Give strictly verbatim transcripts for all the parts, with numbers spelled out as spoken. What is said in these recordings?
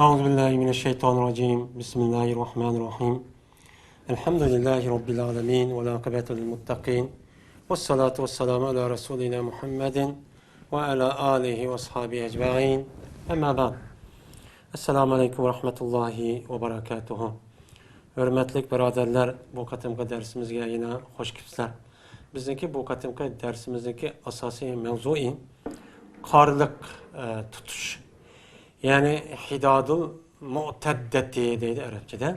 أعوذ بالله من الشيطان الرجيم. بسم الله الرحمن الرحيم. الحمد لله رب العالمين، والعاقبة للمتقين، والصلاة والسلام على رسولنا محمد وعلى آله وأصحابه أجمعين. أما بعد. السلام عليكم ورحمة الله وبركاته. ھۆرمەتلىك بۇرادەرلەر، بۇ قېتىمقى دەرسىمىزگە يەنە خوش كېلىپسىلەر. بىزنىڭكى بۇ قېتىمقى دەرسىمىزنىڭكى ئاساسىي مەۋزۇيى قارلىق، ئە، تۇتۇش. يەنى ھىدادۇل مۇئتەددەتى دەيدۇ ئەرەبچىدە.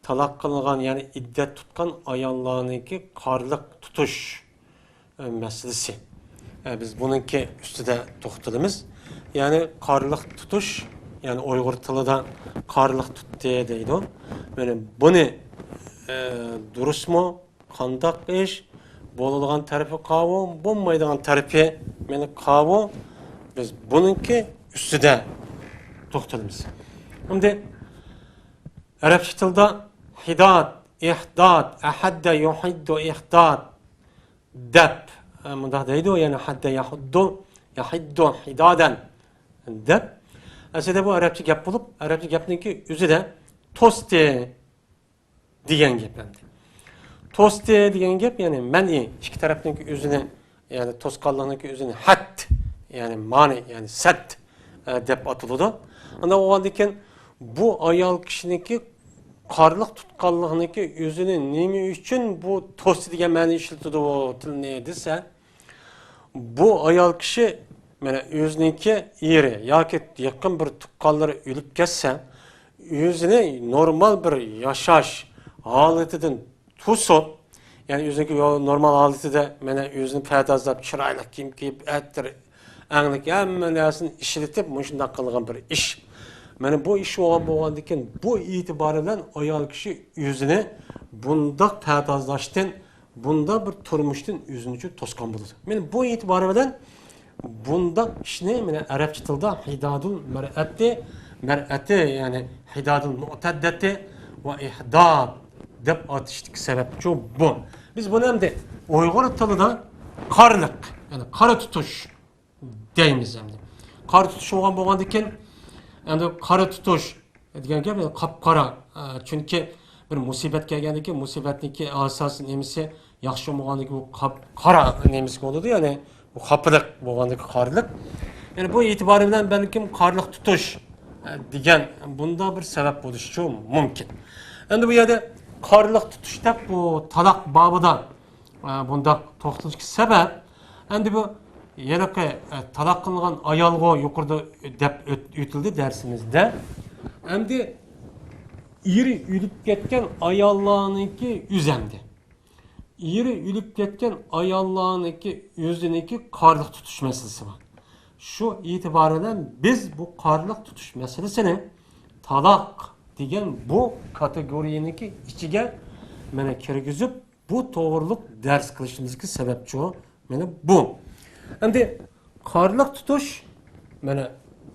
تالاق قىلىنغان، يەنى ئىددەت تۇتقان ئاياللارنىڭكى قارلىق تۇتۇش، ئە، مەسىلىسى. ئە، بىز بۇنىڭكى ئۈستىدە توختىلىمىز. يەنى قارلىق تۇتۇش، يەنى ئۇيغۇر تىلىدا قارلىق تۇتتى دەيدۇ. يەنى بۇنى، ئە، دۇرۇسمۇ؟ قانداق ئىش؟ بولىدىغان تەرىپى قاۋۇ، بولمايدىغان تەرىپى مېنى قاۋۇ. بىز بۇنىڭكى ئۈستىدە توختىلىمىز. ئەمدى ئەرەبچە تىلدا ھىداد، ئىھداد، ئەھەددە يۇھىددۇ ئىھداد دەپ، ئە، مۇنداق دەيدۇ، يەنى ھەددە يەھۇددۇ، يەھىددۇ ھىدادەن دەپ. ئەسلىدە بۇ ئەرەبچە گەپ بولۇپ، ئەرەبچە گەپنىڭكى ئۆزىدە توستى دېگەن گەپ ئەمدى. توستى دېگەن گەپ، يەنى مەنئى، ئىككى تەرەپنىڭكى ئۆزىنى، يەنى توسقانلىقنىڭكى ئۆزىنى ھەد، يەنى مانى، يەنى سەد، ئە، دەپ ئاتىلىدۇ. ئانداق بولغاندىن كېيىن بۇ ئايال كىشىنىڭكى قارلىق تۇتقانلىقنىڭكى ئۆزىنى نېمە ئۈچۈن بۇ توستى دېگەن مەنىنى ئىشلىتىدۇ تىلنى دېسە، بۇ ئايال كىشى، مانا، ئۆزىنىڭكى ئېرى ياكى يېقىن بىر تۇغقانلىرى ئۆلۈپ كەتسە، ئۆزىنى نورمال بىر ياشاش ھالىتىدىن توسۇپ، يەنى ئۆزىنىڭكى يو-، نورمال ھالىتىدە، مانا، ئۆزىنى پەردازلاپ، چىرايلىق كىيىم كىيىپ، ئەتىر، ئەڭلىك ھەممە نەرسىنى ئىشلىتىپ، مۇشۇنداق قىلغان بىر ئىش. مانا بۇ ئىش بولغان، بولغاندىن كېيىن، بۇ ئېتىبارى بىلەن ئايال كىشى ئۆزىنى بۇنداق پەردازلاشتىن، بۇنداق بىر تۇرمۇشتىن ئۆزىنى توسقان بولىدۇ. مانا بۇ ئېتىبارى بىلەن بۇنداق ئىشنى، مانا، ئەرەبچە تىلدا ھىدادۇل مەرئەتى، مەرئەتى، يەنى ھىدادۇل مۇئتەددەتى ۋە ئىھداد دەپ ئاتىشتىكى سەۋەبچۇ بۇ. بىز بۇنى ئەمدى ئۇيغۇر تىلىدا قارلىق، يەنى قارا تۇتۇش دەيمىز ئەمدى. قارا تۇتۇش بولغان، بولغاندىكىن، ئەمدى قارا تۇتۇش دېگەن گەپ، يەنى قاپقارا. ئە، چۈنكى بىر مۇسىبەت كەلگەندىكىن، مۇسىبەتنىڭكى ئاساسىي نېمىسى ياخشى بولمىغاندىكىن، بۇ قاپقارا نېمىسى بولىدۇ، يەنى بۇ خاپىلىق بولغاندىكى قارلىق. يەنى بۇ ئېتىبارى بىلەن بەلكىم قارلىق تۇتۇش، ئە، دېگەن بۇنداق بىر سەۋەب بولۇشىچۇ مۇمكىن. ئەمدى بۇ يەردە قارلىق تۇتۇش دەپ بۇ تالاق بابىدا ئە، بۇنداق توختىلىشقا سەۋەب، ئەمدى بۇ ھېلىقى، ئە، تالاق قىلىنغان ئايالغۇ يۇقىرىدا دەپ ئۆت-، ئۆتۈلدى دەرسىمىزدە. ئەمدى ئېرى ئۆلۈپ كەتكەن ئاياللارنىڭكى ئۆزى ئەمدى. ئېرى ئۆلۈپ كەتكەن ئاياللارنىڭكى ئۆزىنىڭكى قارلىق تۇتۇش مەسىلىسى بار. شۇ ئېتىبار بىلەن بىز بۇ قارلىق تۇتۇش مەسىلىسىنى تالاق دېگەن بۇ كاتېگورىيەنىڭكى ئىچىگە مانا كىرگۈزۈپ، بۇ توغرۇلۇق دەرس قىلىشىمىزدىكى سەۋەبچۇ، مانا بۇ. ئەمدى قارلىق تۇتۇش، مانا،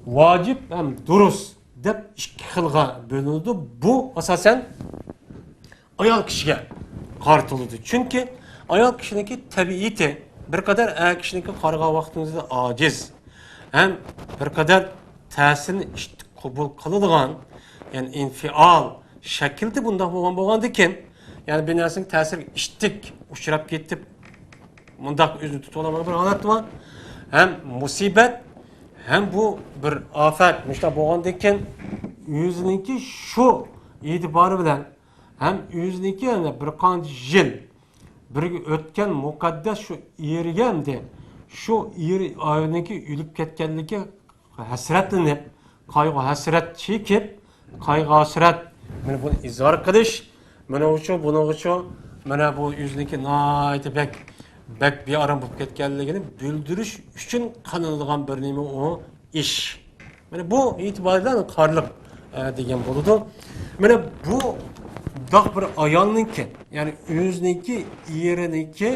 ۋاجىپ ھەم دۇرۇس دەپ ئىككى خىلغا بۆلۈنىدۇ. بۇ، ئاساسەن، ئايال كىشىگە قارىتىلىدۇ. چۈنكى ئايال كىشىنىڭكى تەبىئىتى بىر قەدەر ئەر كىشىنىڭكىگە قارىغان ۋاقتىمىزدا ئاجىز ھەم بىر قەدەر تەسىرنى ئىشتىك قوبۇل قىلىدىغان، يەنى ئىنفىئال شەكىلدە بۇنداق بولغان، بولغاندىكىن، يەنى بىر نەرسىنىڭ تەسىرىگە ئىشتىك ئۇچراپ كېتىپ، مۇنداق ئۆزىنى تۇتۇۋالالمىغان بىر ھالەت بار. ھەم مۇسىبەت، ھەم بۇ بىر ئافەت، مۇشۇنداق بولغاندىكىن، ئۆزىنىڭكى شۇ ئېتىبارى بىلەن ھەم ئۆزىنىڭكى يەنە بىر قانچە يىل بىرگە ئۆتكەن مۇقەددەس شۇ ئېرىگە ئەمدى، شۇ ئېرى ئايالنىڭكى ئۆلۈپ كەتكەنلىكى ھەسرەتلىنىپ، قايغۇ-ھەسرەت چېكىپ، قايغۇ-ھەسرەت، مانا بۇنى ئىزھار قىلىش، مانا ئۇچۇ، بۇنىڭغىچۇ، مانا بۇ ئۆزىنىڭكى ناھايىتى بەك، بەك بىئارام بولۇپ كەتكەنلىكىنى بىلدۈرۈش ئۈچۈن قىلىنىدىغان بىر نېمە ئۇ ئىش. مانا بۇ ئېتىبار بىلەن قارلىق، ئە، دېگەن بولىدۇ. مانا بۇنداق بىر ئايالنىڭكى، يەنى ئۆزىنىڭكى ئېرىنىڭكى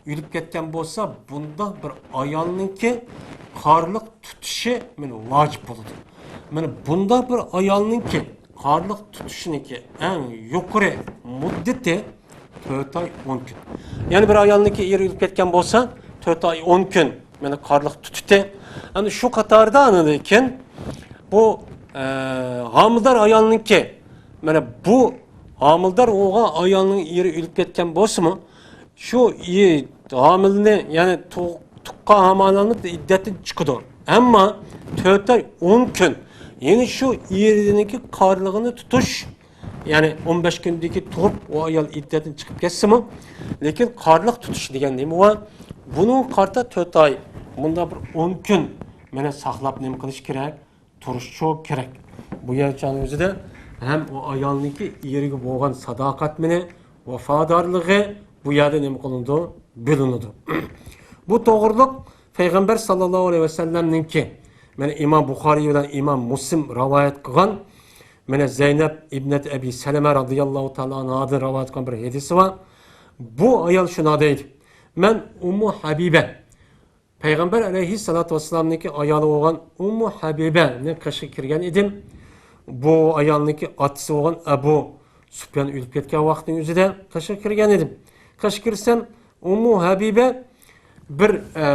ئۆلۈپ كەتكەن بولسا، بۇنداق بىر ئايالنىڭكى قارلىق تۇتۇشى، مانا، ۋاجىپ بولىدۇ. مانا بۇنداق بىر ئايالنىڭكى قارلىق تۇتۇشىنىڭكى ئەڭ يۇقىرى مۇددىتى تۆت ئاي ئون كۈن. يەنى بىر ئايالنىڭكى ئېرى ئۆلۈپ كەتكەن بولسا، تۆت ئاي ئون كۈن، مانا، قارلىق تۇتۇتى. ئەنە شۇ قاتاردا ئاندىن كېيىن بۇ، ھامىلىدار ئايالنىڭكى، مانا بۇ ھامىلىدار بولغان ئايالنىڭ ئېرى ئۆلۈپ كەتكەن بولسىمۇ، شۇ ئى-، ھامىلىنى، يەنى تۇغ-، تۇغقان ھامىلىنى ئىددەتتىن چىقىدۇ. ئەمما تۆت ئاي ئون كۈن، يەنى شۇ ئېرىنىڭكى قارلىقىنى تۇتۇش، يەنى ئون بەش كۈندىكى تۇغۇپ، ئۇ ئايال ئىددەتتىن چىقىپ كەتسىمۇ، لېكىن قارلىق تۇتۇش دېگەن نېمە بار؟ بۇنىڭغا قارىتا تۆت ئاي، مۇنداق بىر ئون كۈن مانا ساقلاپ نېمە قىلىش كېرەك؟ تۇرۇشچۇ كېرەك. بۇ يەر چاغنىڭ ئۆزىدە ھەم ئۇ ئايالنىڭكى ئېرىگە بولغان ساداقەتمىنى، ۋاپادارلىقى بۇ يەردە نېمە قىلىنىدۇ؟ بىلىنىدۇ. بۇ توغرىلىق پەيغەمبەر ساللاللاھۇ ئەلەيھى ۋەسەللەمنىڭكى، مانا ئىمام بۇخارىي بىلەن ئىمام مۇسلىم رىۋايەت قىلغان، مانا زەينەپ ئىبنەت ئەبى سەلەمە رازىياللاھۇ تائالا ئانھادىن رىۋايەت قىلغان بىر ھەدىسى بار. بۇ ئايال شۇنداق دەيدۇ، مەن ئۇممۇ ھەبىبە، پەيغەمبەر ئەلەيھىسسالاتۇ ۋەسسالامنىڭكى ئايالى بولغان ئۇممۇ ھەبىبەنىڭ قېشىغا كىرگەن ئىدىم. بۇ ئايالنىڭكى ئاتىسى بولغان ئەبۇ سۇپيان ئۆلۈپ كەتكەن ۋاقىتنىڭ ئۆزىدە قېشىغا كىرگەن ئىدىم. قېشىغا كىرسەم، ئۇممۇ ھەبىبە بىر، ئە،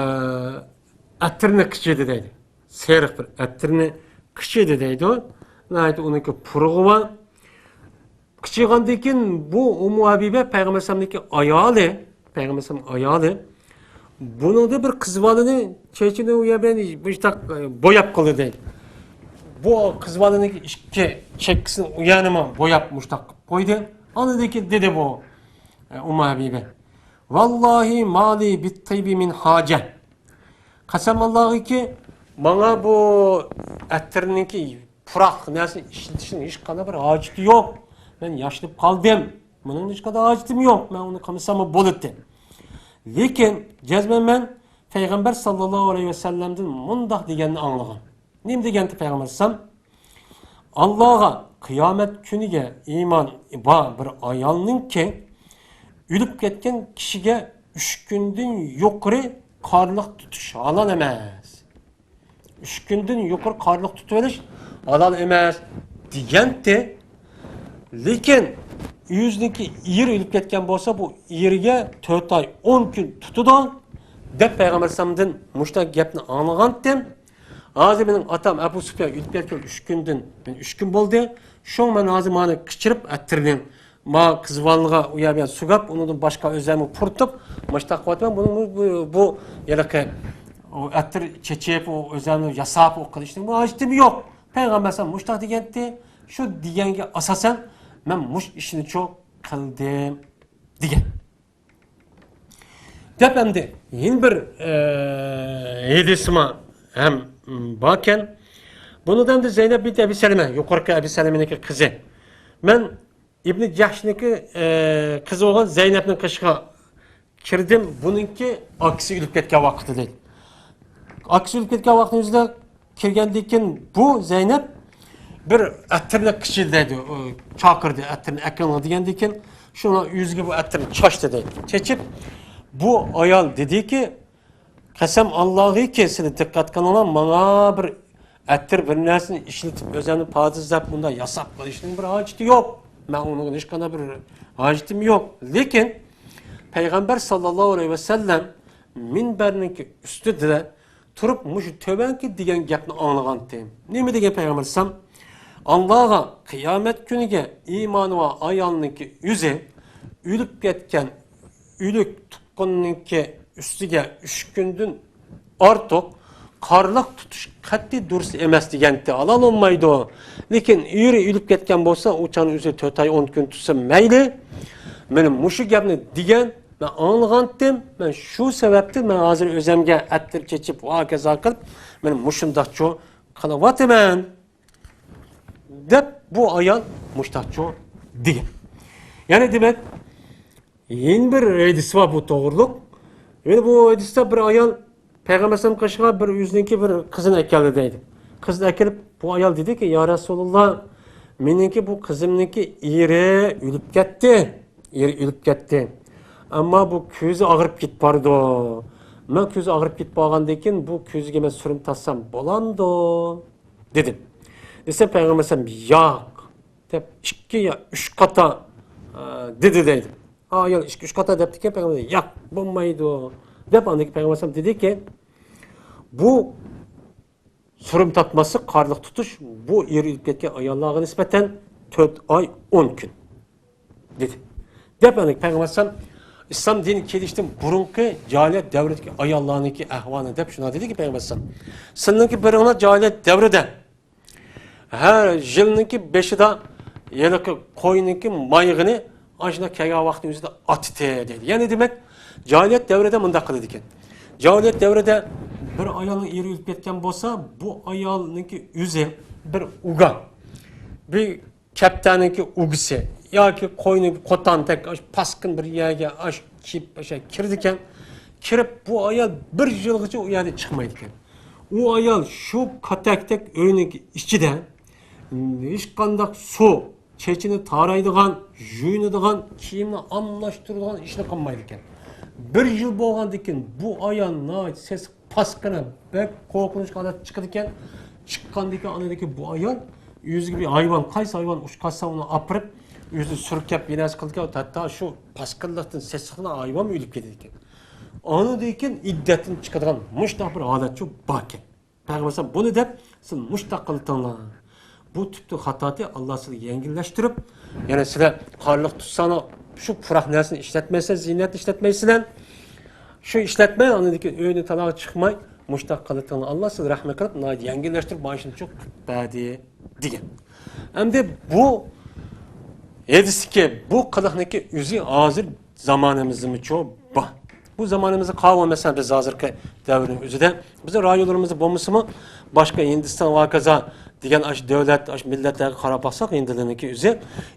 ئەتىرنى قىچىدى دەيدۇ. سېرىق بىر ئەتىرنى قىچىدى دەيدۇ. ناھايىتى ئۇنىڭكى پۇرىقى بار. قىچىغاندىن كېيىن بۇ ئۇممۇ ھەبىبە پەيغەمبەر ئەلەيھىسسالامنىڭكى ئايالى، پەيغەمبەر ئەلەيھىسسالام ئايالى، بۇنىڭدا بىر قىز بالىنى چېچىنى ئۇ يەر بىلەن مۇشتاق، ئە، بوياپ قىلدى دەيدۇ. بۇ قىز بالىنىڭكى ئىككى چەككىسىنى ئۇ يەرنىمۇ بوياپ مۇشتاق قىلىپ قويدى. ئاندىن كېيىن دېدى بۇ، ئە، ئۇممۇ ھەبىبە، ۋاللاھى مالى بىتتىبى مىن ھاجە. قەسەم ئاللاغىكى، ماڭا بۇ ئەتىرنىڭكى پۇراق نەرسىنى ئىشلىتىشنىڭ ھېچقانداق بىر ھاجىتى يوق. مەن ياشىنىپ قالدىم. بۇنىڭ ھېچقانداق ھاجىتىم يوق. مەن ئۇنى قىلمىساممۇ بولىدۇ. لېكىن جەزمەن مەن پەيغەمبەر ساللاللاھۇ ئەلەيھى ۋەسەللەمدىن مۇنداق دېگەننى ئاڭلىغان. نېمە دېگەنتى پەيغەمبەر ئەلەيھىسسالام؟ ئاللاغا، قىيامەت كۈنىگە ئىمان بار بىر ئايالنىڭكى ئۆلۈپ كەتكەن كىشىگە ئۈچ كۈندىن يۇقىرى قارلىق تۇتۇش ھالال ئەمەس. ئۈچ كۈندىن يۇقىرى قارلىق تۇتۇۋېلىش ھالال ئەمەس دېگەنتى. لېكىن ئۆزىنىڭكى ئېرى ئۆلۈپ كەتكەن بولسا، بۇ ئېرىگە تۆت ئاي ئون كۈن تۇتىدۇ، دەپ پەيغەمبەر ئەلەيھىسسالامدىن مۇشۇنداق گەپنى ئاڭلىغانتىم. ھازىر مېنىڭ ئاتام ئەبۇ سۇپيان ئۆلۈپ كەتكەن ئۈچ كۈندىن، مەن ئۈچ كۈن بولدى. شۇڭا مەن ھازىر مانا قىچىرىپ ئەتىرنى، ما قىز بالىغا ئۇ يەر بۇ يەر سۇ قاپ، ئۇنىڭدىن باشقا ئۆزەممۇ پۇرىتىپ، مۇشۇنداق قىلىۋاتىمەن. بۇنىڭ بۇ، بۇ، بۇ ھېلىقى ئۇ ئەتىر چېچىپ، ئۇ ئۆزەمنى ياساپ، ئۇ قىلىشنىڭ بۇ ھاجىتىم يوق. پەيغەمبەر ئەلەيھىسسالام مۇشۇنداق دېگەنتى، شۇ دېگەنگە ئاساسەن مەن مۇشۇ ئىشنىچۇ قىلدىم، دېگەن. دەپ ئەمدى يەنە بىر، ئە، ھەدىسىمۇ ھەم باركەن. بۇنىڭدا ئەمدى زەينەپ بىنت ئەبى سەلەمە، يۇقىرىقى ئەبى سەلەمىنىڭكى قىزى. مەن ئىبنى جەھشنىڭكى، ئە، قىزى بولغان زەينەپنىڭ قېشىغا كىردىم. بۇنىڭكى ئاكىسى ئۆلۈپ كەتكەن ۋاقتىدا. ئاكىسى ئۆلۈپ كەتكەن ۋاقتىنىڭ ئۆزىدە كىرگەندىن كېيىن بۇ زەينەپ بىر ئەتىرنى قىچىدى دەيدۇ، ئۇ چاقىردى، ئەتىرنى ئەكىلىڭ دېگەندىن كېيىن، شۇڭا ئۆزىگە بۇ ئەتىرنى چاچتى دەيدۇ. چېچىپ، بۇ ئايال دېدىكى، قەسەم ئاللاغىكى، سىلى دىققەت قىلىڭلار، ماڭا بىر ئەتىر بىر نەرسىنى ئىشلىتىپ، ئۆزۈمنى پاكىزلاپ، بۇنداق ياساپ قىلىشنىڭ بىر ھاجىتى يوق. مەن ئۇنىڭغا ھېچقانداق بىر ھاجىتىم يوق. لېكىن پەيغەمبەر ساللاللاھۇ ئەلەيھى ۋەسەللەم مىنبەرنىڭكى ئۈستىدە تۇرۇپ مۇشۇ تۆۋەنكى دېگەن گەپنى ئاڭلىغانتىم. نېمە دېگەن پەيغەمبەر ئەلەيھىسسالام؟ ئاللاغا، قىيامەت كۈنىگە ئىمانى بار ئايالنىڭكى ئۆزى ئۆلۈپ كەتكەن ئۆلۈك تۇغقىنىنىڭكى ئۈستىگە ئۈچ كۈندىن ئارتۇق قارلىق تۇتۇش قەتئىي دۇرۇس ئەمەس دېگەنتى، ھالال بولمايدۇ. لېكىن ئېرى ئۆلۈپ كەتكەن بولسا، ئۇ چاغنىڭ ئۆزى تۆت ئاي ئون كۈن تۇتسا مەيلى. مانا مۇشۇ گەپنى دېگەن، مەن ئاڭلىغانتىم، مەن شۇ سەۋەبتىن مەن ھازىر ئۆزەمگە ئەتىر چېچىپ، ۋاكازا قىلىپ، مانا مۇشۇنداقچۇ قىلىۋاتىمەن، دەپ بۇ ئايال مۇشۇنداقچۇ دېگەن. يەنى دېمەك، يەنە بىر ھەدىس بار بۇ توغرۇلۇق. يەنە بۇ ھەدىستە بىر ئايال پەيغەمبەر ئەلەيھىسسالام قېشىغا بىر ئۆزىنىڭكى بىر قىزىنى ئەكەلدى دەيدۇ. قىزنى ئەكېلىپ، بۇ ئايال دېدىكى، يا رەسۇلاللا، مېنىڭكى بۇ قىزىمنىڭكى ئېرى ئۆلۈپ كەتتى. ئېرى ئۆلۈپ كەتتى. ئەمما بۇ كۆزى ئاغرىپ كېتىپ بارىدۇ. مەن كۆزى ئاغرىپ كېتىپ بارغاندىن كېيىن بۇ كۆزىگە مەن سۈرمە تارتسام بولامدۇ؟ دېدى. دېسە پەيغەمبەر ئەلەيھىسسالام، ياق، دەپ ئىككى يا ئۈچ قاتا، ئە، دېدى دەيدۇ. ئايال ئىككى، ئۈچ قاتا دەپتىكەن، پەيغەمبەر، ياق، بولمايدۇ، دەپ ئاندىن كېيىن پەيغەمبەر ئەلەيھىسسالام دېدىكى، بۇ سۈرمە تارتماسلىق، قارىلىق تۇتۇش بۇ ئېرى ئۆلۈپ كەتكەن ئاياللارغا نىسبەتەن تۆت ئاي ئون كۈن، دېدى. دەپ، يەنى پەيغەمبەر ئەلەيھىسسالام ئىسلام دىنى كېلىشتىن بۇرۇنقى جاھىلىيەت دەۋرىدىكى ئاياللارنىڭكى ئەھۋالىنى دەپ شۇنداق دېدىكى پەيغەمبەر ئەلەيھىسسالام، سىلىنىڭكى بىرىڭلار جاھىلىيەت دەۋرىدە ھەر يىلنىڭكى بېشىدا ھېلىقى قوينىڭكى مايىغىنى ئاشۇنداق كەلگەن ۋاقىتنىڭ ئۆزىدە ئاتىتى دەيدۇ. يەنى دېمەك، جاھىلىيەت دەۋرىدە مۇنداق قىلىدىكەن. جاھىلىيەت دەۋرىدە بىر ئايالنىڭ ئېرى ئۆلۈپ كەتكەن بولسا، بۇ ئايالنىڭكى ئۆزى بىر ئۇگا، بىر كەپتەرنىڭكى ئۇگىسى ياكى قوينىڭكى قوتانىدەك ئاشۇ پاسكىنا بىر يەرگە ئاشۇ كىرىپ، ئاشۇ كىرىدىكەن. كىرىپ، بۇ ئايال بىر يىلغىچە ئۇ يەردىن چىقمايدىكەن. ئۇ ئايال شۇ كاتەكتەك ئۆينىڭ ئىچىدە ھېچقانداق سۇ، چېچىنى تارايدىغان، يۇيۇنىدىغان، كىيىمنى ئالماشتۇرىدىغان ئىشنى قىلمايدىكەن. بىر يىل بولغاندىن كېيىن بۇ ئايال ناھايىتى سېسىق، پاسكىنا، بەك قورقۇنچلۇق ھالەتتە چىقىدىكەن. چىققاندىن كېيىن ئاندىن كېيىن بۇ ئايال ئۆزىگە بىر ھايۋان، قايسى ھايۋان ئۇچرىشىۋالسا ئۇنى ئاپىرىپ، ئۆزىنى سۈركەپ بىر نەرسە قىلىدىكەن. ھەتتا شۇ پاسكىنىلىقتىن سېسىقلىق ھايۋانمۇ ئۆلۈپ كېتىدىكەن. ئاندىن كېيىن ئىددەتتىن چىقىدىغان مۇشۇنداق بىر ھالەتچۇ باركەن. پەيغەمبەر بۇنى دەپ، سىز مۇشۇنداق قىلىتىڭلار. بۇ تۈپتىن خاتاتى، ئاللا سىزگە يەڭگىللەشتۈرۈپ، يەنى سىلەر قارىلىق تۇتساڭلار، شۇ پۇراق نەرسىنى ئىشلەتمەيسىلەر، زىننەتنى ئىشلەتمەيسىلەر. شۇ ئىشلەتمەي، ئاندىن كېيىن ئۆيدىن تالاغا چىقماي، مۇشۇنداق قىلىتىڭلار. ئاللا سىزگە رەھمەت قىلىپ، ناھايىتى يەڭگىللەشتۈرۈپ، مانا شۇنچە قىلىپ بەردى، دېگەن. ئەمدى بۇ ھەدىستىكى بۇ قىلىقنىڭكى ئۆزى ھازىر زامانىمىزدىمۇچۇ بار. بۇ زامانىمىزدا قالغان، مەسىلەن، بىز ھازىرقى دەۋرنىڭ ئۆزىدە، بىزنىڭ رايونلىرىمىزدا بولمىسىمۇ، باشقا ھىندىستان ۋە ھاكازا دېگەن ئاشۇ دۆلەت، ئاشۇ مىللەتلەرگە قاراپ باقساق، ھىندىلارنىڭكى ئۆزى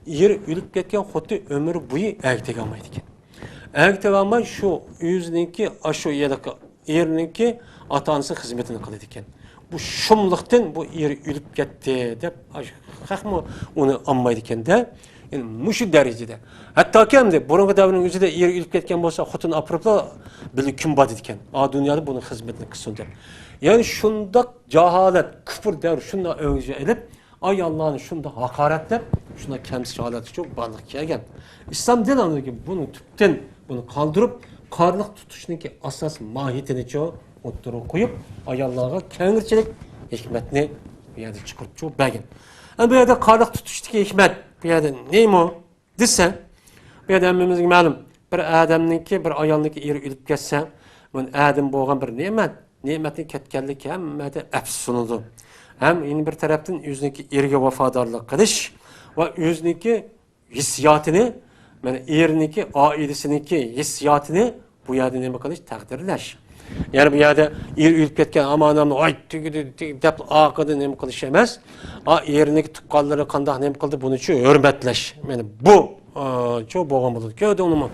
ئېرى ئۆلۈپ كەتكەن خوتۇن ئۆمۈر بويى ئەرگە تېگەلمەيدىكەن. ئەرگە تېگەلمەي شۇ ئۆزىنىڭكى ئاشۇ يەردىكى ئېرىنىڭكى ئاتا-ئانىسى خىزمىتىنى قىلىدىكەن. بۇ شۇملۇقتىن بۇ ئېرى ئۆلۈپ كەتتى دەپ، خەقمۇ ئۇنى ئالمايدىكەن-دە. يەنى مۇشۇ دەرىجىدە. ھەتتاكى ئەمدى بۇرۇنقى دەۋرنىڭ ئۆزىدە ئېرى ئۆلۈپ كەتكەن بولسا، خوتۇن ئاپىرىپلا بىللە كۈن باتىدىكەن. ئا، دۇنيادا بۇنىڭ خىزمىتىنى قىلسۇن دەپ. يەنى شۇنداق جاھالەت، كۇفر دەۋرى شۇنداق ئۆڭگە ئېلىپ، ئاياللارنى شۇنداق ھاقارەتلەپ، شۇنداق كەمسىتىش ھالەتكىچۇ بارلىققا كەلگەن. ئىسلام دىنى ئاندىن كېيىن بۇنى تۈپتىن بۇنى قالدۇرۇپ، قارىلىق تۇتۇشنىڭكى ئاساس ماھىيىتىنىچۇ ئوتتۇرىغا قويۇپ، ئاياللارغا كەڭرىچىلىك ھېكمەتنى بۇ يەردە چىقىرىپچۇ بەرگەن. ئەمدى بۇ يەردە قارىلىق تۇتۇشتىكى ھېكمەت بۇ يەردە نېمە دېسە، بۇ يەردە ھەممىمىزگە مەلۇم، بىر ئادەمنىڭكى، بىر ئايالنىڭكى ئېرى ئۆلۈپ كەتسە، بۇ ئادەم بولغان بىر نېمەت، نېمەتنىڭ كەتكەنلىكى ھەممىدە ئەپسۇسلىنىدۇ. ھەم يەنە بىر تەرەپتىن ئۆزىنىڭكى ئېرىگە ۋاپادارلىق قىلىش ۋە ئۆزىنىڭكى ھېسسىياتىنى، مانا، ئېرىنىڭكى، ئائىلىسىنىڭكى ھېسسىياتىنى بۇ يەردە نېمە قىلىش؟ تەقدىرلەش. يەنى بۇ يەردە ئېرى ئۆلۈپ كەتكەن، ئامان ئانامنى، ۋاي، تۈگىدى، تۈگىدى دەپ ئارقىدىن نېمە قىلىش ئەمەس. ئا، ئېرىنىڭكى تۇغقانلىرى قانداق نېمە قىلدى، بۇنىچۇ ھۆرمەتلەش. مانا بۇ، ئا، چۇ بولغان بولىدۇ. كۆردۈڭلىمۇ؟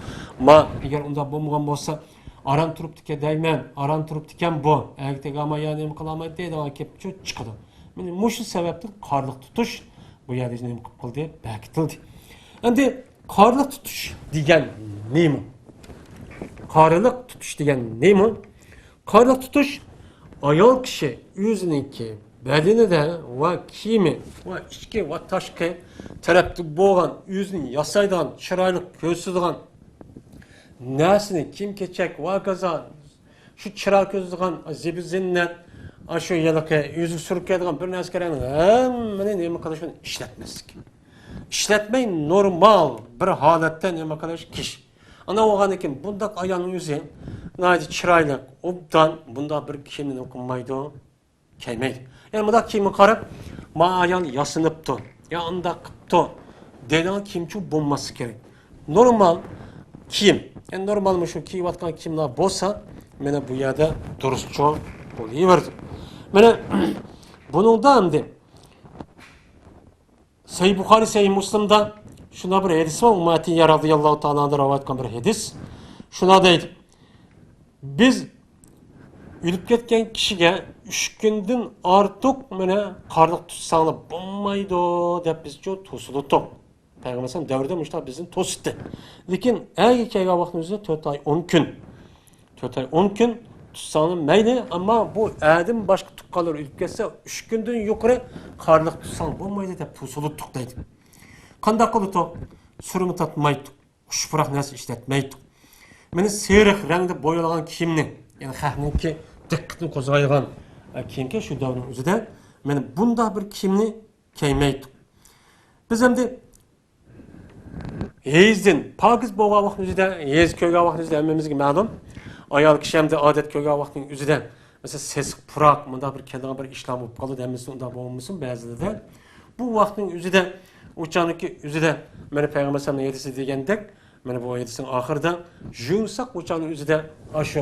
ما، ئەگەر ئۇنداق بولمىغان بولسا، ئاران تۇرۇپتىكەن دەيمەن، ئاران تۇرۇپتىكەن بۇ. ئەرگە تېگەلمەي يا نېمە قىلالمايدۇ دەيدىغان گەپ چىقىدۇ. مانا مۇشۇ سەۋەبتىن قارىلىق تۇتۇش بۇ يەردە نېمە قىلىپ قىلدى؟ بەكىتىلدى. ئەمدى قارىلىق تۇتۇش دېگەن نېمە؟ قارىلىق تۇتۇش دېگەن نېمە؟ قارىلىق تۇتۇش ئايال كىشى ئۆزىنىڭكى بەدىنىدە ۋە كىيىمى ۋە ئىچكى ۋە تاشقى تەرەپتە بولغان ئۆزىنى ياسايدىغان، چىرايلىق كۆرسىتىدىغان نەرسىنى، كىيىم-كېچەك ۋە ھاكازا شۇ چىراي كۆرسىتىدىغان زىبۇ-زىننەت، ئاشۇ ھېلىقى ئۆزىگە سۈركەيدىغان بىر نەرسە كېرەكنىڭ ھەممىنى نېمە قىلىش، ئۇنى ئىشلەتمەسلىك. ئىشلەتمەي نورمال بىر ھالەتتە نېمە قىلىش، كىيىش. ئانداق بولغاندىن كېيىن بۇنداق ئايالنىڭ ئۆزى ناھايىتى چىرايلىق، ئوبدان بۇنداق بىر كىيىمنى نېمە قىلمايدۇ. كەلمەيدۇ. يەنى مۇنداق كىيىمگە قاراپ، ما ئايال ياسىنىپتۇ، يا ئۇنداق قىپتۇ دەيدىغان كىيىمچۇ بولماسلىقى كېرەك. نورمال كىيىم، يەنى نورمال مۇشۇ كىيىۋاتقان كىيىملەر بولسا، مانا بۇ يەردە دۇرۇسچۇ بولۇۋېرىدۇ. مانا بۇنىڭدا ئەمدى سەھىھ بۇخارى، سەھىھ مۇسلىمدا شۇنداق بىر ھەدىس بار، ئۇممۇ ئەتىيە رازىياللاھۇ تائالا ئانھادىن رىۋايەت قىلغان بىر ھەدىس. شۇنداق دەيدۇ، بىز ئۆلۈپ كەتكەن كىشىگە ئۈچ كۈندىن ئارتۇق مانا قارىلىق تۇتساڭلار بولمايدۇ دەپ بىزچۇ توسۇلۇتتۇق. پەيغەمبەر ئەلەيھىسسالام دەۋرىدە مۇشۇنداق بىزنى توسۇتتى. لېكىن ئەرگە كەلگەن ۋاقتىمىزدا تۆت ئاي ئون كۈن. تۆت ئاي ئون كۈن تۇتساڭلار مەيلى، ئەمما بۇ ئەردىن باشقا تۇغقانلار ئۆلۈپ كەتسە، ئۈچ كۈندىن يۇقىرى قارىلىق تۇتساڭ بولمايدۇ دەپ توسۇلۇتتۇق دەيدۇ. قانداق قىلدۇق؟ سۈرمە تارتمايتتۇق. خۇش پۇراق نەرسە ئىشلەتمەيتتۇق. مانا سېرىق رەڭدە بويالغان كىيىمنى، يەنى خەقنىڭكى دىققىتىنى قوزغايدىغان، ئە، كېيىنكى شۇ دەۋرنىڭ ئۆزىدە مانا بۇنداق بىر كىيىمنى كىيمەيتتۇق. بىز ئەمدى ھېيزدىن پاكىز بولغان ۋاقىتنىڭ ئۆزىدە، ھېيز كۆرگەن ۋاقىتنىڭ ئۆزىدە ھەممىمىزگە مەلۇم. ئايال كىشى ئەمدى ئادەت كۆرگەن ۋاقىتنىڭ ئۆزىدە، مەسىلەن، سېسىق پۇراق، مۇنداق بىر كېلىدىغان بىر ئىشلار بولۇپ قالىدۇ، ھەممىسى ئۇنداق بولمىسۇن، بەزىلىرىدە. بۇ ۋاقىتنىڭ ئۆزىدە، ئۇ چاغنىڭكى ئۆزىدە، مانا پەيغەمبەر ئەلەيھىسسالامنىڭ ھەدىسى دېگەندەك، مانا بۇ ھەدىسنىڭ ئاخىرىدا، يۇمشاق ئۇ چاغنىڭ ئۆزىدە ئاشۇ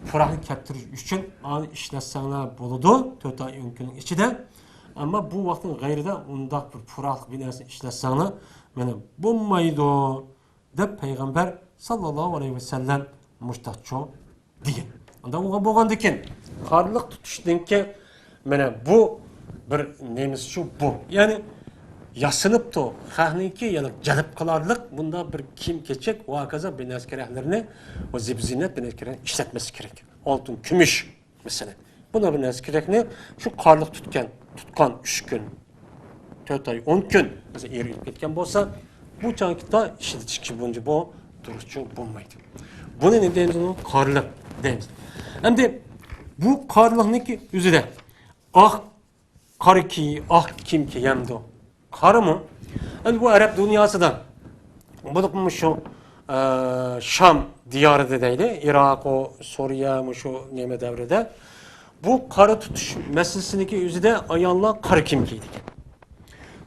پۇراقنى كەپتۈرۈش ئۈچۈن ئانى ئىشلەتسەڭلار بولىدۇ، تۆت ئاي ئون كۈننىڭ ئىچىدە. ئەمما بۇ ۋاقىتنىڭ غەيرىدە ئۇنداق بىر پۇراقلىق بىر نەرسىنى ئىشلەتسەڭلار، مانا بولمايدۇ، دەپ پەيغەمبەر ساللاللاھۇ ئەلەيھى ۋەسەللەم مۇشتاقچۇ دېگەن. ئۇنداق بولغان، بولغاندىكىن، قارلىق تۇتۇشنىڭكى مانا بۇ بىر نېمىسىچۇ بۇ. يەنى ياسىنىپتۇ. خەقنىڭكى يەنى جەلپ قىلارلىق بۇنداق بىر كىيىم-كېچەك ۋە ھاكازا بىر نەرسە-كېرەكلىرىنى، بۇ زىبۇ-زىننەت بىر نەرسە-كېرەكلەرنى ئىشلەتمەسلىك كېرەك. ئالتۇن، كۈمۈش، مەسىلەن. بۇنداق بىر نەرسە-كېرەكنى شۇ قارلىق تۇتقان، تۇتقان ئۈچ كۈن، تۆت ئاي، ئون كۈن، مەسىلەن، ئېرى ئۆلۈپ كەتكەن بولسا، بۇ چاغدا ئىشلىتىش بويىچە بۇ دۇرۇسچۇ بولمايدۇ. بۇنى نېمە دەيمىز؟ بۇنى قارلىق دەيمىز. ئەمدى بۇ قارلىقنىڭكى ئۆزىدە ئاق، قارا كىي-، ئاق كىيىم كىيەمدۇ؟ قارىمۇ؟ ئەمدى بۇ ئەرەب دۇنياسىدا، بولۇپمۇ شۇ، ئە، شام دىيارىدا دەيلى، ئىراق، ئۇ سۈرىيە، مۇشۇ نېمە دەۋرىدە بۇ قارا تۇتۇش مەسىلىسىنىڭكى ئۆزىدە ئاياللار قارا كىيىم كىيىدىكەن.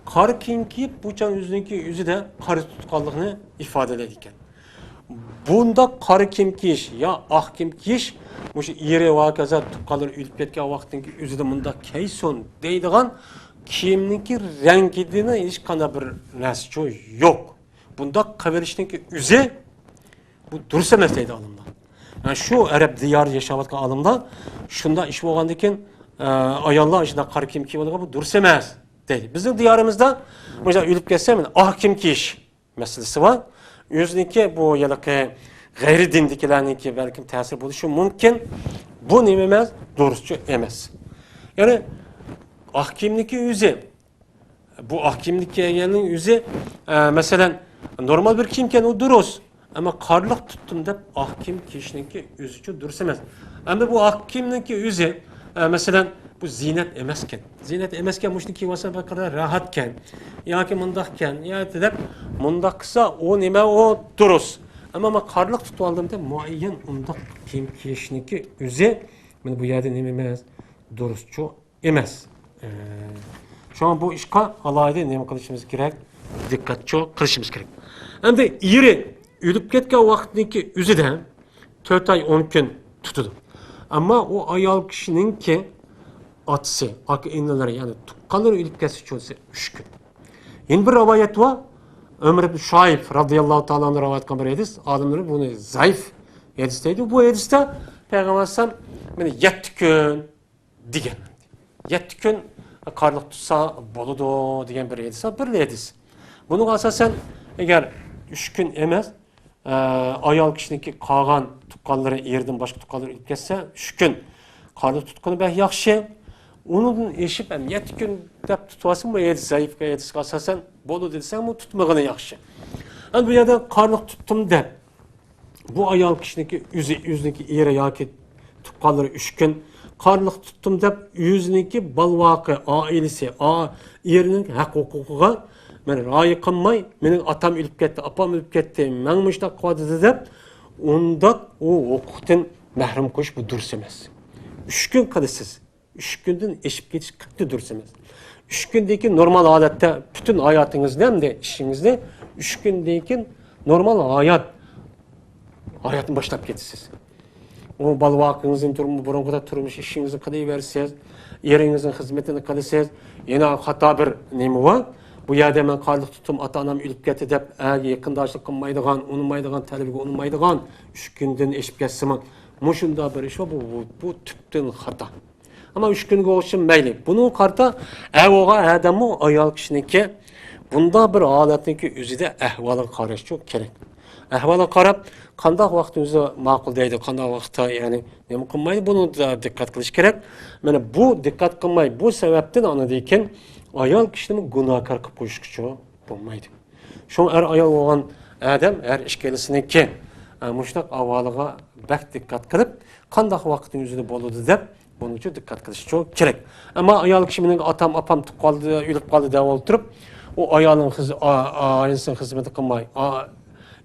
قارا كىيىم كىيىپ، بۇ چاغ ئۆزىنىڭكى ئۆزىدە قارا تۇتقانلىقىنى ئىپادىلەيدىكەن. بۇنداق قارا كىيىم كىيىش يا ئاق كىيىم كىيىش، مۇشۇ ئېرى ۋە ھاكازا تۇغقانلىرى ئۆلۈپ كەتكەن ۋاقتىدىكى ئۆزىدە مۇنداق كىيسۇن دەيدىغان كىيىمنىڭكى رەڭگىدىن ھېچقانداق بىر نەرسىچۇ يوق. بۇنداق قىلىۋېلىشنىڭكى ئۆزى بۇ دۇرۇس ئەمەس دەيدۇ ئالىملار. يەنى شۇ ئەرەب دىيارىدا ياشاۋاتقان ئالىملار شۇنداق ئىش بولغاندىن كېيىن، ئە، ئاياللار شۇنداق قارا كىيىم كىيىۋالغان بۇ دۇرۇس ئەمەس دەيدۇ. بىزنىڭ دىيارىمىزدا مۇشۇنداق ئۆلۈپ كەتسە، مانا ئاق كىيىم كىيىش مەسىلىسى بار. ئۆزىنىڭكى بۇ ھېلىقى غەيرىي دىندىكىلەرنىڭكى بەلكىم تەسىرى بولۇشى مۇمكىن. بۇ نېمە ئەمەس؟ دۇرۇسچۇ ئەمەس. يەنى ئاق كىيىمنىڭكى ئۆزى، بۇ ئاق كىيىمنى كىيگەننىڭ ئۆزى، ئە، مەسىلەن، نورمال بىر كىيىمكەن، ئۇ دۇرۇس. ئەمما قارلىق تۇتتۇم دەپ ئاق كىيىم كىيىشنىڭكى ئۆزىچۇ دۇرۇس ئەمەس. ئەمدى بۇ ئاق كىيىمنىڭكى ئۆزى، ئە، مەسىلەن، بۇ زىننەت ئەمەسكەن. زىننەت ئەمەسكەن، مۇشۇنى كىيىۋالسام بىر قەدەر راھەتكەن. ياكى مۇنداقكەن، يا دەپ مۇنداق قىلسا، ئۇ نېمە، ئۇ دۇرۇس. ئەمما مەن قارلىق تۇتۇۋالدىم دەپ مۇئەييەن ئۇنداق كىيىم كىيىشنىڭكى ئۆزى، مانا بۇ يەردە نېمە ئەمەس؟ دۇرۇسچۇ ئەمەس. ئە، شۇڭا بۇ ئىشقا ئالاھىدە نېمە قىلىشىمىز كېرەك؟ دىققەتچۇ قىلىشىمىز كېرەك. ئەمدى ئېرى ئۆلۈپ كەتكەن ۋاقىتنىڭكى ئۆزىدە تۆت ئاي ئون كۈن تۇتىدۇ. ئەمما ئۇ ئايال كىشىنىڭكى ئاتىسى، ئاكا-ئىنىلىرى، يەنى تۇغقانلىرى ئۆلۈپ كەتسىچۇ دېسە ئۈچ كۈن. يەنە بىر رىۋايەت بار. ئۆمەر ئىبن شۇئەيب رازىياللاھۇ تائالا ئانھۇ رىۋايەت قىلغان بىر ھەدىس. ئالىملار بۇنى زەئىپ ھەدىس دەيدۇ. بۇ ھەدىستە پەيغەمبەر ئەلەيھىسسالام مانا يەتتە كۈن دېگەن. يەتتە كۈن قارلىق تۇتسا بولىدۇ دېگەن بىر ھەدىس بار، بىر ھەدىس. بۇنىڭغا ئاساسەن، ئەگەر ئۈچ كۈن ئەمەس، ئە، ئايال كىشىنىڭكى قالغان تۇغقانلىرى، ئېرىدىن باشقا تۇغقانلىرى ئۆلۈپ كەتسە، ئۈچ كۈن قارلىق تۇتقىنى بەك ياخشى. ئۇنىڭدىن ئېشىپ، ھەم يەتتە كۈن دەپ تۇتۇۋالسىمۇ، بۇ ھەدىس زەئىپ، ھەدىسكە ئاساسەن بولىدۇ دېسەڭمۇ، تۇتمىغىنى ياخشى. ئەمدى بۇ يەردە قارلىق تۇتتۇم دەپ، بۇ ئايال كىشىنىڭكى ئۆزى، ئۆزىنىڭكى ئېرى ياكى تۇغقانلىرى ئۈچ كۈن قارلىق تۇتتۇم دەپ، ئۆزىنىڭكى بالىۋاقى، ئائىلىسى، ئا-، ئېرىنىڭ ھەق ھوقۇقىغا، مەن رىئايە قىلماي، مېنىڭ ئاتام ئۆلۈپ كەتتى، ئاپام ئۆلۈپ كەتتى، ماڭا مۇشۇنداق قىلىۋاتىدۇ دەپ، ئۇنداق ئۇ ھوقۇقتىن مەھرۇم قويۇش، بۇ دۇرۇس ئەمەس. ئۈچ كۈن قىلىسىز. ئۈچ كۈندىن ئېشىپ كېتىش قەتئىي دۇرۇس ئەمەس. ئۈچ كۈندىن كېيىن نورمال ھالەتتە پۈتۈن ھاياتىڭىزنى ھەمدە ئىشىڭىزنى ئۈچ كۈندىن كېيىن نورمال ھايات، ھاياتنى باشلاپ كېتىسىز. ئۇ بالىۋاقىڭىزنى تۇرم-، بۇرۇنقىدەك تۇرمۇش ئىشىڭىزنى قىلىۋېرىسىز، ئېرىڭىزنىڭ خىزمىتىنى قىلىسىز. يەنە خاتا بىر نېمە بار. بۇ يەردە مەن قارلىق تۇتتۇم، ئاتا-ئانام ئۆلۈپ كەتتى دەپ، ئەگە يېقىنداشلىق قىلمايدىغان، ئۇنىمايدىغان، تەلىپىگە ئۇنىمايدىغان، ئۈچ كۈندىن ئېشىپ كەتسىمۇ، مۇشۇنداق بىر ئىش بار، بۇ، بۇ، بۇ تۈپتىن خاتا. ئەمما ئۈچ كۈنگە ئوخشىمايلى. بۇنىڭغا قارىتا ئەر بولغان ئادەممۇ ئايال كىشىنىڭكى بۇنداق بىر ھالەتنىڭكى ئۆزىدە ئەھۋالىغا قاراشچۇ كېرەك. ئەھۋالغا قاراپ، قانداق ۋاقىتتا ئۆزى ماقۇل دەيدۇ، قانداق ۋاقىتتا، يەنى، نېمە قىلمايدۇ، بۇنىڭدا دىققەت قىلىش كېرەك. مانا بۇ دىققەت قىلماي، بۇ سەۋەبتىن ئاندىن كېيىن ئايال كىشىنىمۇ گۇناھكار قىلىپ قويۇشقىچۇ بولمايدۇ. شۇڭا ئەر-ئايال بولغان ئادەم ھەر ئىككىلىسىنىڭكى، ئە، مۇشۇنداق ئەھۋالىغا بەك دىققەت قىلىپ، قانداق ۋاقىتنىڭ ئۆزىدە بولىدۇ دەپ، بۇنىڭ ئۈچۈن دىققەت قىلىش كېرەك. ئەمما ئايال كىشى مېنىڭ ئاتام، ئاپام تۇغۇپ قالدى، ئۆلۈپ قالدى دەپ ئولتۇرۇپ، ئۇ ئايالنىڭ خىز-، ئا-، ئا-، ئائىلىسىنىڭ خىزمىتى قىلماي، ئا-،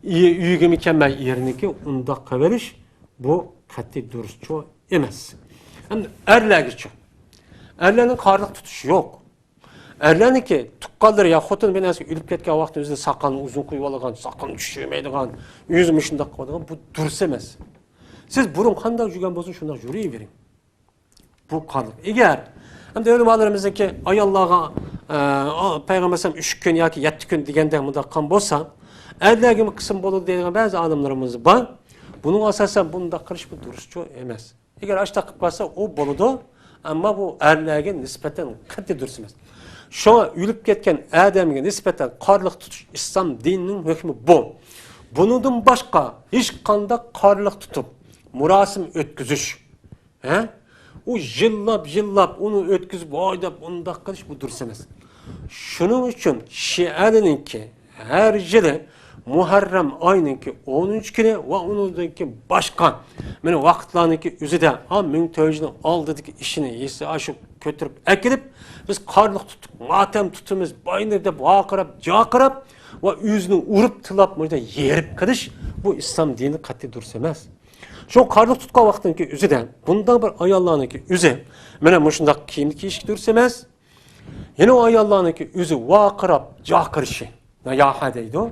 ئۆي-، ئۆيىگىمۇ كەلمەي ئېرىنىڭكى ئۇنداق قىلىۋېرىش، بۇ قەتئىي دۇرۇسچۇ ئەمەس. ئەمدى ئەرلەرگىچۇ؟ ئەرلەرنىڭ قارلىق تۇتۇشى يوق. ئەرلەرنىڭكى تۇغقانلىرى يا خوتۇن بىر نەرسىگە ئۆلۈپ كەتكەن ۋاقتىدا ئۆزىنىڭ ساقالىنى ئۇزۇن قويۇۋالغان، ساقىلىنى چۈشۈرمەيدىغان، ئۆزى مۇشۇنداق قىلىدىغان، بۇ دۇرۇس ئەمەس. سىز بۇرۇن قانداق يۈرگەن بولسا شۇنداق يۈرۈۋېرىڭ. بۇ قارلىق. ئەگەر ئەمدى ئۆلىمالىرىمىزنىڭكى ئاياللارغا، ئە، پەيغەمبەر ئەلەيھىسسالام ئۈچ كۈن ياكى يەتتە كۈن دېگەندەك مۇنداق قىلغان بولسا، ئەرلەرگىمۇ قىسىم بولىدۇ دەيدىغان بەزى ئالىملىرىمىز بار. بۇنىڭغا ئاساسەن بۇنداق قىلىش بۇ دۇرۇسچۇ ئەمەس. ئەگەر ئاشۇنداق قىلىپ قالسا، ئۇ بولىدۇ، ئەمما بۇ ئەرلەرگە نىسبەتەن قەتئىي دۇرۇس ئەمەس. شۇڭا ئۆلۈپ كەتكەن ئادەمگە نىسبەتەن قارلىق تۇتۇش ئىسلام دىنىنىڭ ھۆكمى بۇ. بۇنىڭدىن باشقا ھېچقانداق قارلىق تۇتۇپ، مۇراسىم ئۆتكۈزۈش، ھە؟ ئۇ يىللاپ، يىللاپ ئۇنى ئۆتكۈزۈپ، ۋاي دەپ ئۇنداق قىلىش بۇ دۇرۇس ئەمەس. شۇنىڭ ئۈچۈن شىئەلىنىڭكى ھەر يىلى مۇھەررەم ئاينىڭكى ئونىنچى كۈنى ۋە ئۇنىڭدىن كېيىن باشقا مانا ۋاقىتلارنىڭكى ئۆزىدە، ھا، مىڭ تۆت يۈز يىلنىڭ ئالدىدىكى ئىشىنى ھېسابقا ئاشۇ كۆتۈرۈپ ئەكېلىپ، بىز قارلىق تۇتۇپ، ماتەم تۇتىمىز، باينى دەپ ۋارقىراپ، جارقىراپ ۋە ئۆزىنى ئۇرۇپ، تىللاپ، مۇشۇنداق يېرىپ قىلىش، بۇ ئىسلام دىنى قەتئىي دۇرۇس ئەمەس. شۇ قارلىق تۇتقان ۋاقتىنىڭكى ئۆزىدە، بۇنداق بىر ئاياللارنىڭكى ئۆزى، مانا مۇشۇنداق كىيىمنى كىيىشكە دۇرۇس ئەمەس. يەنە ئۇ ئاياللارنىڭكى ئۆزى ۋارقىراپ جارقىرىشى، ناياھە دەيدۇ.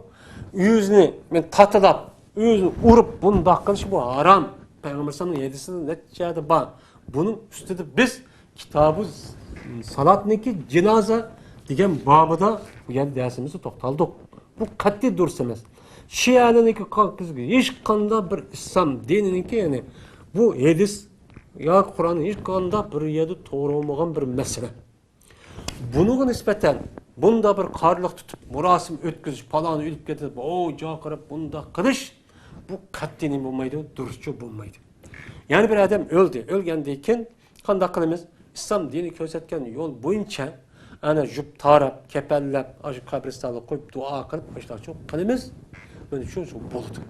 ئۆزىنى مەن تاتىلاپ، ئۆزىنى ئۇرۇپ بۇنداق قىلىش بۇ ھارام. پەيغەمبەر ئەلەيھىسسالامنىڭ ھەدىسىدە نەچچە يەردە بار. بۇنىڭ ئۈستىدە بىز كىتابۇ سالاتنىڭكى جىنازا دېگەن بابىدا بۇ يەردە دەرسىمىزنى توختالدۇق. بۇ قەتئىي دۇرۇس ئەمەس. شىئەلەرنىڭكى قا-، ھېچقانداق بىر ئىسلام دىنىنىڭكى، يەنى بۇ ھەدىس يا قۇرئان ھېچقانداق بىر يەردە توغرا بولمىغان بىر مەسىلە. بۇنىڭغا نىسبەتەن بۇنداق بىر قارلىق تۇتۇپ، مۇراسىم ئۆتكۈزۈش، پالانى ئۆلۈپ كېتىپ، ئو، جارقىراپ بۇنداق قىلىش، بۇ قەتئىي نېمە بولمايدۇ، دۇرۇسچۇ بولمايدۇ. يەنى بىر ئادەم ئۆلدى، ئۆلگەندىن كېيىن قانداق قىلىمىز؟ ئىسلام دىنى كۆرسەتكەن يول بويىچە ئەنە جۈپ تاراپ، كەپەنلەپ، ئاشۇ قەبرىستانغا قويۇپ، دۇئا قىلىپ، ئاشۇنداقچۇ قىلىمىز. مانا شۇ، شۇ بولىدۇ.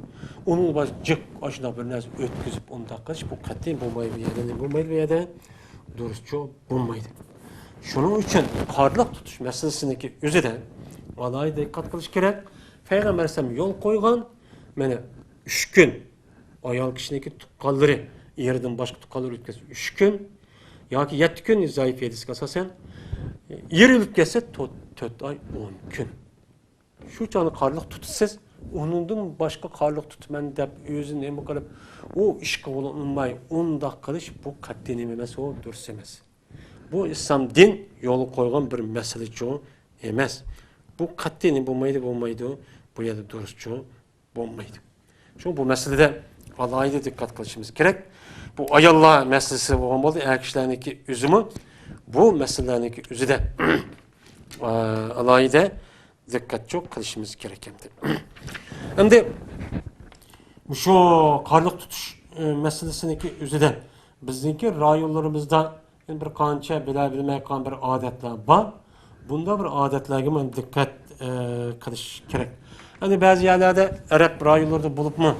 ئۇنىڭ باشقا جىق ئاشۇنداق بىر نەرسە ئۆتكۈزۈپ، ئۇنداق قىلىش، بۇ قەتئىي بولمايدۇ، يەنى نېمە بولمايدۇ بۇ يەردە؟ دۇرۇسچۇ بولمايدۇ. شۇنىڭ ئۈچۈن قارلىق تۇتۇش مەسىلىسىنىڭكى ئۆزىدە ئالاھىدە دىققەت قىلىش كېرەك. پەيغەمبەر ئەلەيھىسسالام يول قويغان، مانا، ئۈچ كۈن ئايال كىشىنىڭكى تۇغقانلىرى، ئېرىدىن باشقا تۇغقانلىرى ئۆلۈپ كەتسە ئۈچ كۈن ياكى يەتتە كۈن، زەئىپ ھەدىسكە ئاساسەن، ئېرى ئۆلۈپ كەتسە تۆت، تۆت ئاي ئون كۈن. شۇ چاغدا قارلىق تۇتىسىز، ئۇنىڭدىن باشقا قارلىق تۇتىمەن دەپ ئۆزىنى نېمە قىلىپ، ئۇ ئىشقا ئۇنىماي ئۇنداق قىلىش، بۇ قەتئىي نېمە ئەمەس، ئۇ دۇرۇس ئەمەس. بۇ ئىسلام دىن يولغا قويغان بىر مەسىلىچۇ ئەمەس. بۇ قەتئىي نېمە بولمايدۇ، بولمايدۇ، بۇ يەردە دۇرۇسچۇ بولمايدۇ. شۇڭا بۇ مەسىلىدە ئالاھىدە دىققەت قىلىشىمىز كېرەك. بۇ ئاياللار مەسىلىسى بولغان بولدى، ئەر كىشىلەرنىڭكى ئۆزىمۇ بۇ مەسىلىلەرنىڭكى ئۆزىدە، ئا، ئالاھىدە دىققەتچۇ قىلىشىمىز كېرەك ئەمدى. ئەمدى شۇ قارلىق تۇتۇش، ئە، مەسىلىسىنىڭكى ئۆزىدە بىزنىڭكى رايونلىرىمىزدا بىر قانچە بىلە بىلمەي قالغان بىر ئادەتلەر بار. بۇنداق بىر ئادەتلەرگە مانا دىققەت، ئە، قىلىش كېرەك. ئەمدى بەزى يەرلەردە ئەرەب رايونلىرىدا بولۇپمۇ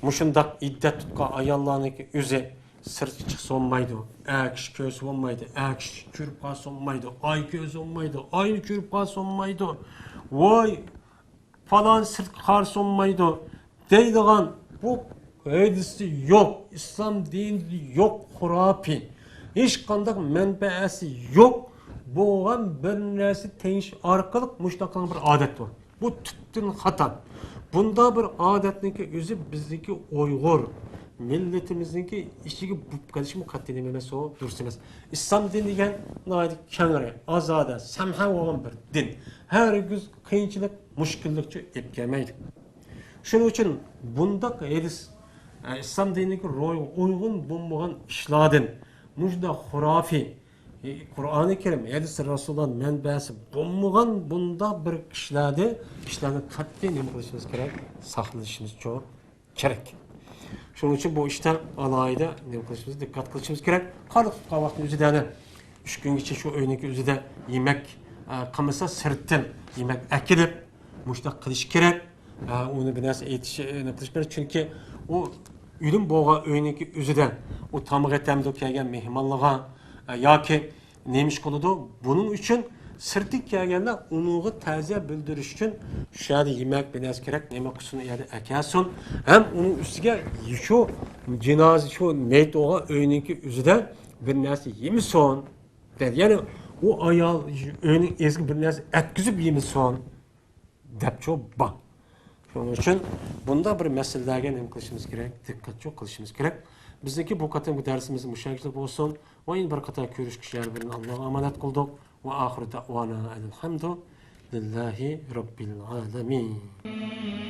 مۇشۇنداق ئىددەت تۇتقان ئاياللارنىڭكى ئۆزى سىرتقا چىقسا بولمايدۇ، ئەر كىشى كۆرسە بولمايدۇ، ئەر كىشى كۆرۈپ قالسا بولمايدۇ، ئاي كۆرسە بولمايدۇ، ئاينى كۆرۈپ قالسا بولمايدۇ، ۋاي، پالان سىرتقا قارىسا بولمايدۇ دەيدىغان بۇ ھەدىسى يوق، ئىسلام دىنىدا يوق، خۇراپىي، ھېچقانداق مەنبەسى يوق بولغان بىر نەرسە تېڭىش ئارقىلىق مۇشۇنداق قىلغان بىر ئادەت بار. بۇ تۈپتىن خاتا. بۇنداق بىر ئادەتنىڭكى ئۆزى بىزنىڭكى ئۇيغۇر مىللىتىمىزنىڭكى ئىچىگە بۇپ قېلىشىمۇ قەتئىي نېمە ئەمەس، ئۇ دۇرۇس ئەمەس. ئىسلام دىنى دېگەن ناھايىتى كەڭرى، ئازادە، سەمھا بولغان بىر دىن. ھەرگىز قىيىنچىلىق، مۈشكۈللۈكچۇ ئېلىپ كەلمەيدۇ. شۇنىڭ ئۈچۈن بۇنداق ھەدىس، ئە، ئىسلام دىنىدىكى روھىغا ئۇيغۇن بولمىغان ئىشلاردىن، مۇشۇنداق خۇرافىي، ئى، قۇرئانى كەرىم، ھەدىس رەسۇلۇللا مەنبەسى بولمىغان بۇنداق بىر كىشىلەردە، كىشىلەرنى قەتئىي نېمە قىلىشىمىز كېرەك؟ ساقلىشىمىز كېرەك. شۇنىڭ ئۈچۈن بۇ ئىشتا ئالاھىدە نېمە قىلىشىمىز، دىققەت قىلىشىمىز كېرەك. قارلىق تۇتقان ۋاقىتنىڭ ئۆزىدە ئەنە ئۈچ كۈنگىچە شۇ ئۆينىڭكى ئۆزىدە يېمەك، ئە، قىلمىسا، سىرتتىن يېمەك ئەكېلىپ، مۇشۇنداق قىلىش كېرەك. ئە، ئۇنى بىر نەرسە ئېيتىش، ئە، نېمە قىلىش كېرەك. چۈنكى ئۇ ئۆلۈم بولغان ئۆينىڭكى ئۆزىدە ئۇ تاماق ئېتەمدۇ كەلگەن مېھمانلارغا، ئە، ياكى نېمە ئىش قىلىدۇ؟ بۇنىڭ ئۈچۈن سىرتتىن كەلگەنلەر ئۇنىڭغا تەزىيە بىلدۈرۈش ئۈچۈن شۇ يەردە يېمەك، بىر نەرسە كېرەك، نېمە قىلسۇن، ئۇ يەردە ئەكەلسۇن. ھەم ئۇنىڭ ئۈستىگە شۇ جىنازا، شۇ مېيىت بولغان ئۆينىڭكى ئۆزىدە بىر نەرسە يېمىسۇن، دەيدۇ. يەنى ئۇ ئايال ئۆينىڭ ئېگىزىگە بىر نەرسە ئەتكۈزۈپ يېمىسۇن، دەپچۇ بار. شۇنىڭ ئۈچۈن بۇنداق بىر مەسىلىلەرگە نېمە قىلىشىمىز كېرەك؟ دىققەتچۇ قىلىشىمىز كېرەك. بىزنىڭكى بۇ قېتىمقى دەرسىمىز مۇشۇ يەرگىچە بولسۇن. ۋە يەنە بىر قاتار كۆرۈشكۈچە يەر بىلەن ئاللاغا ئامانەت قىلدۇق. ۋە ئاخىرى دەئۋانا ئەنىل ھەمدۇ لىللاھى رەببىل ئالەمىن.